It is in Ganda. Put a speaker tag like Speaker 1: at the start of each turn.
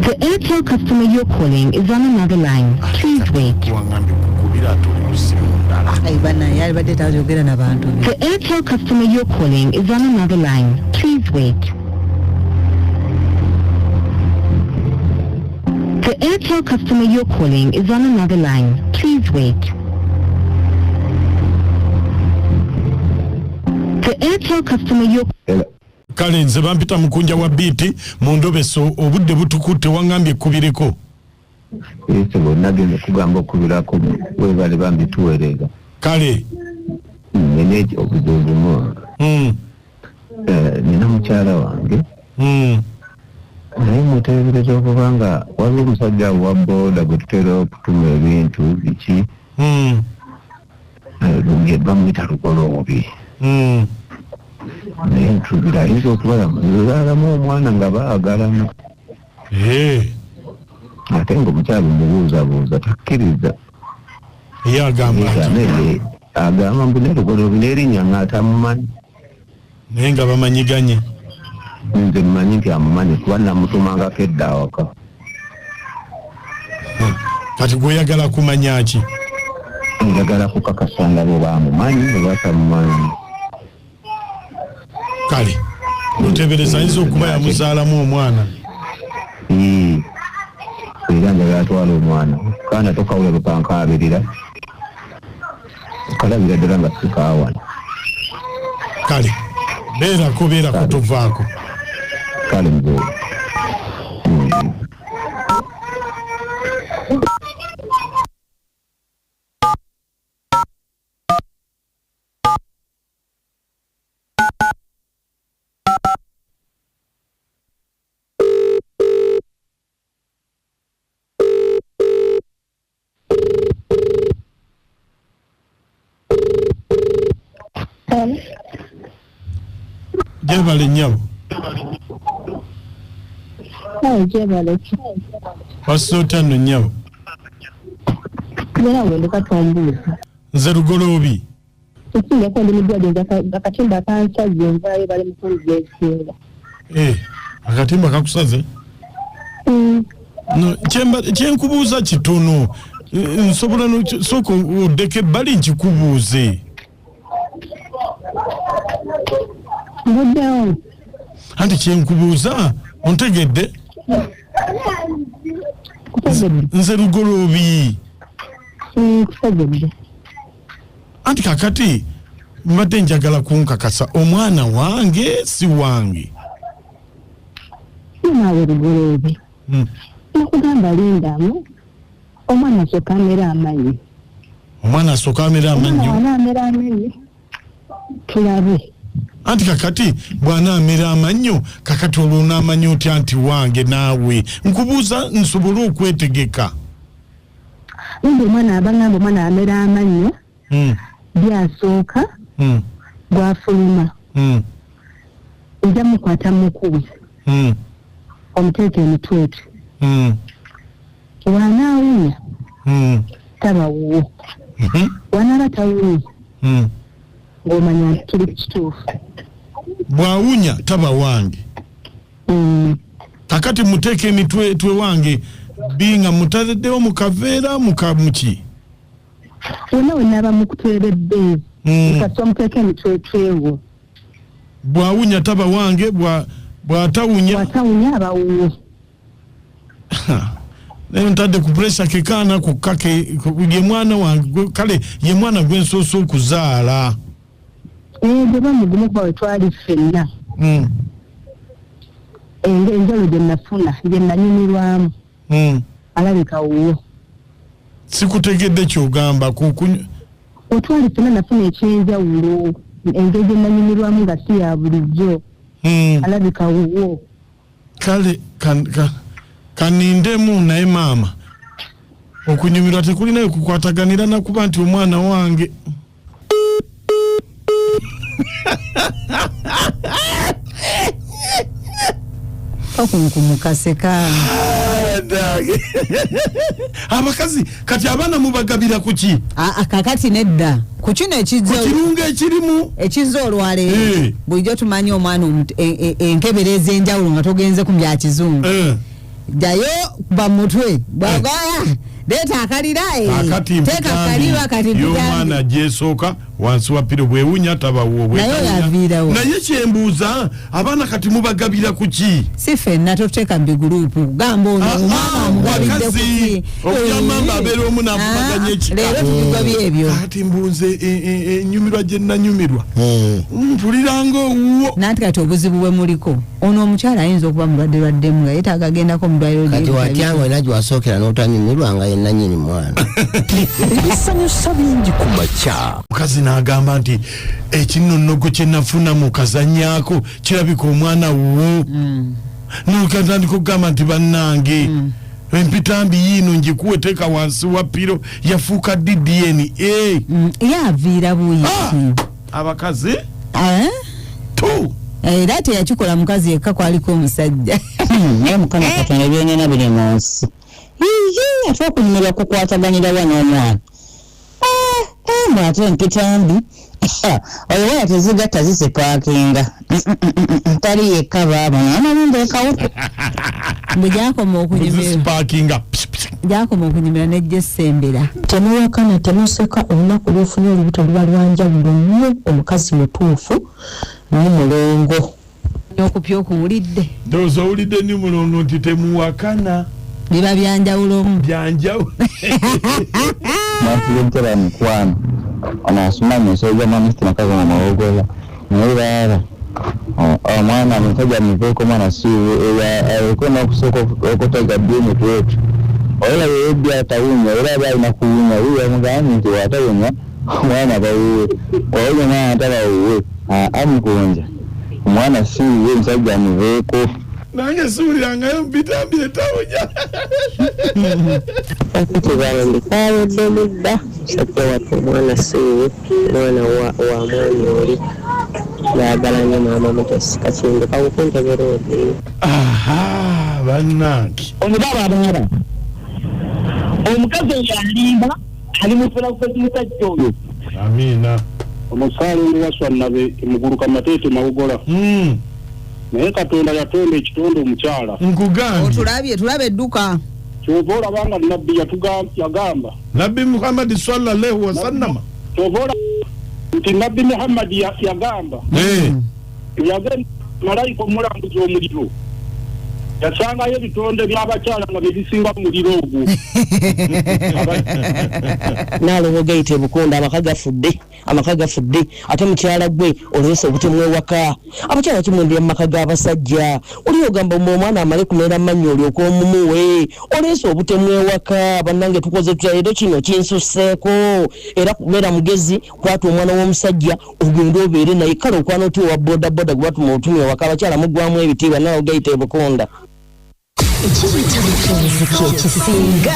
Speaker 1: The Airtel customer you're calling is on another line. Please wait.
Speaker 2: Wangambye kukubira ate oli mu ssimu ndala.
Speaker 3: Ayi bana yalibadde tayogera na bantu be.
Speaker 1: The Airtel customer you're calling is on another line. Please wait. The Airtel customer you're calling is on another line. Please wait. The Airtel customer you're
Speaker 2: Kale nze bampita mukunja wa biiti mu ndobeso obudde butukutte wangambye ekkubireko.
Speaker 4: Ese bonna genda kugamba okubirako webale bambi tuweereza.
Speaker 2: Kale.
Speaker 4: Nina obuzibu bumu. Nina mukyala wange. Naye muteebereza okuba nga waliwo omusajja wa booda gwe tutera okutuma ebintu biki. Bamuyita Lugoloobi. Naye nsuubira ayinza okuba yamuzaalamu omwana nga baagalana. Ate ng'omukyala mubuuzabuuza takkiriza.
Speaker 2: Ye agamba
Speaker 4: ati? Agamba mbu ne Lugoloobi n'erinnya ng'atamumanyi.
Speaker 2: Naye nga bamanyiganye.
Speaker 4: Nze mmanyi nti amumanyi kuba namutumangako edda awaka.
Speaker 2: Kati gw'oyagala kumanya ki?
Speaker 4: Njagala kukakasa nga bo bamumanyi oba tamumanyi.
Speaker 2: Kale oteebereza ayinza okuba yamuzaalamu omwana.
Speaker 4: Era njagala atwala omwana. Kaana tokawula bwe kankaabirira. Kalabira ddala nga sikaawana.
Speaker 2: Kale beerako beerako tovaako.
Speaker 4: Kale mzee.
Speaker 2: Gyebale nnyabo.
Speaker 1: Gyebale ki?
Speaker 2: Wasuze otya nno nnyabo?
Speaker 1: Era wenduka tombuuza.
Speaker 2: Nze Lugoloobi.
Speaker 1: Ekindeko ndi mu ddwaliro akatimba kansaze nvaayo bali mu kunzeeseera.
Speaker 2: Akatimba kakusaze? No, kyenkubuuza kitono. Nsobola sooka oddeko ebbali nkikubuuze.
Speaker 1: Nguddewo.
Speaker 2: Anti kyenkubuuza ontegedde?
Speaker 1: Kutegedde.
Speaker 2: Nze Lugoloobi.
Speaker 1: Kutegedde.
Speaker 2: Anti kakati mbadde njagala kunkakasa omwana wange si wange.
Speaker 1: Naawe Lugoloobi. Nakugamba lindamu omwana asooka amera amannyo.
Speaker 2: Omwana asooka amera amannyo?
Speaker 1: Omwana wanaamera amannyo tulabe.
Speaker 2: Anti kakati bw'anaamera amannyo kakati olwo onaamanya otya nti wange naawe? Nkubuuza nsobole okwetegeka.
Speaker 1: Nze omwana abangamba omwana amera amannyo byasooka gwafuluma. Nja mukwata mukubi. Omuteeka emitwetwe. Bw'anaawunya taba wuwo. Bw'anaaba tawunya ng'omanya nti tuli ku kituufu.
Speaker 2: Bw'awunya taba wange. Kakati muteeka emitwetwe wange binga mutaddewo mu kaveera muki?
Speaker 1: Wonna we naaba mukutweredde. Kasita omuteeka emitwetwe wo.
Speaker 2: Bw'awunya taba wange, bw'atawunya.
Speaker 1: Bw'atawunya aba wuwo.
Speaker 2: Naye ntadde ku pressure ke kaana kokka ke ye mwana wange kale ye mwana gwe nsoose okuzaala.
Speaker 1: Gwe bamugumu kuba we twali ffenna. Enjalo gye nafuna gye nanyumirwamu. Alabika wuwo.
Speaker 2: Sikutegedde ky'ogamba
Speaker 1: Otwali ffenna nafuna ekyenjawulo engeri gye nanyumirwamu nga si ya bulijjo. Alabika wuwo.
Speaker 2: Kale kanindemu naye maama okunyumirwa tekulinayo kukwataganira nakuba nti omwana wange.
Speaker 3: Okunkumukaseka.
Speaker 2: Abakazi kati abaana mubagabira kuki?
Speaker 3: Kakati nedda. Ku kino ekizze
Speaker 2: Ku kirungo ekirimu.
Speaker 3: Ekizze olwaleero. Bulijjo tumanyi omwana enkebera ez'enjawulo nga togenze ku bya kizungu. Jayo bamutwe bwagaya leeta akalira eh,
Speaker 2: Kakati
Speaker 3: teeka kaliba kati
Speaker 2: mpitambi y'omwana gyesooka wansi wa piro bwewunya tabawo.
Speaker 3: Naye yaviirawo.
Speaker 2: Naye kyembuuza, abaana kati mubagabira ku ki?
Speaker 3: Si ffenna, totuteeka mu biguruupu. Gamba ono
Speaker 2: Ah,
Speaker 3: omwana
Speaker 2: ah,
Speaker 3: amugabidde
Speaker 2: bakazi,
Speaker 3: kuki?
Speaker 2: okugamba mba abeera omu n'avumaganya ekika.
Speaker 3: Leero tubigobye ebyo.
Speaker 2: Kati mbunze enyumirwa gye nanyumirwa, mpuliranga owuwo.
Speaker 3: Nanti kati obuzibu bwe muliko, ono omukyala ayinza okuba mulwadde lwaddemu nga yeetaaga agendako mu ddwaliro.
Speaker 5: Kati watyanga olina gyewasookera n'otanyumirwa nga yenna nyini mwana.
Speaker 6: Ebisanyusa bingi ku makya.
Speaker 2: Mukazi n'agamba nti ekinonnogo kye nafuna mu kazanyaako kirabika omwana wuwo. Nokatandika okugamba nti bannange, empitambi yiino ngikuwe, teeka wansi wa piro. Yafuuka ddi DNA?
Speaker 3: Ye aviira buyi.
Speaker 2: Ah! Abakazi tu.
Speaker 3: Era teyakikola mukazi yekka, kwaliko omusajja.
Speaker 7: Naye Mukama Katonda, ebyengena biri mu nsi. Yiyi, ate okunyumirwa kukwataganira wa n'omwana? Eh, eh, mbu ate empitambi oyo waya tezigatta zisipaakinga. Tali yekka, baaba namanyi ndekawo.
Speaker 3: Bwe gyakoma okunyumirwa
Speaker 2: zisipakinga.
Speaker 3: Gyakoma okunyumira nejja essembera.
Speaker 1: Temuwakana, temuseka. Olunaku lwofunye olubuto luba lwanjawulo nnyo. Omukazi mutuufu n'omulongo.
Speaker 3: Okupya okuwulidde.
Speaker 2: Ndowooza owulidde ni mulongo nti temuwakana.
Speaker 3: Biba byanjawulomu.
Speaker 2: Byanjawulo.
Speaker 4: Mwasibye ntera mikwano, ono asumanya ensolo mamisiti makazi nga mawogola. Naye baaba omwana musajja muveeko, omwana si aliko n'okusooka okutega ddi emitwe etyo. Olaba yebbi atawunya, era aba alina kuwunya. Wuyo yamugambye nti watawunya omwana bawuwe, wawunya omwana tabawuwe amukunja omwana si wuwe, omusajja amuveeko.
Speaker 2: Nange siwulirangayo mpitambi etawunya.
Speaker 1: Akutibambi kaweddemu dda. Musajja wattu, omwana si wuwe, omwana wa mwami oli baagala nnyo maama Mutesi Kakindu kawukuntegera odi.
Speaker 2: Aha, bannange.
Speaker 7: Ono baaba abaaba omukazi oyo alimba, ali mufulakufa musajja oyo.
Speaker 2: Amiina.
Speaker 8: Omusaalengo waswa nabe emuguluka mateete mawogola. Naye Katonda yatonda ekitonde omukyala.
Speaker 2: Nkugambye.
Speaker 3: Otulabye, tulaba edduka.
Speaker 8: Kyova olaba nga nabbi yagamba
Speaker 2: Nabbi Muhammadi sallallahu wasallama.
Speaker 8: Kyova olaba nti nabbi Muhammadi yagamba yagenda malayika omulambuzi omuliro, yasangayo ebitonde by'abakyala nga byebisinga mu muliro ogwo.
Speaker 7: Naalongo gayita ebukonda, amaka gafudde, amaka gafudde. Ate mukyala gwe oleese obutemu ewaka. Abakyala kimwendera mu maka g'abasajja. Oli ogamba omwana amale kumera mannyo olyoke omumuwe. Oleese obutemu ewaka. Bannange, tukoze tutya leero? Kino kinsusseeko. Era kubeera mugezi, kwata omwana w'omusajja ogende obeere naye. Kale okwana otya owa bodaboda gwe batuma otumya ewaka? Abakyala muggwamu ebitiibwa. Nawe gayita ebukonda.
Speaker 9: Ekiyitabo ky'omuziki ekisinga.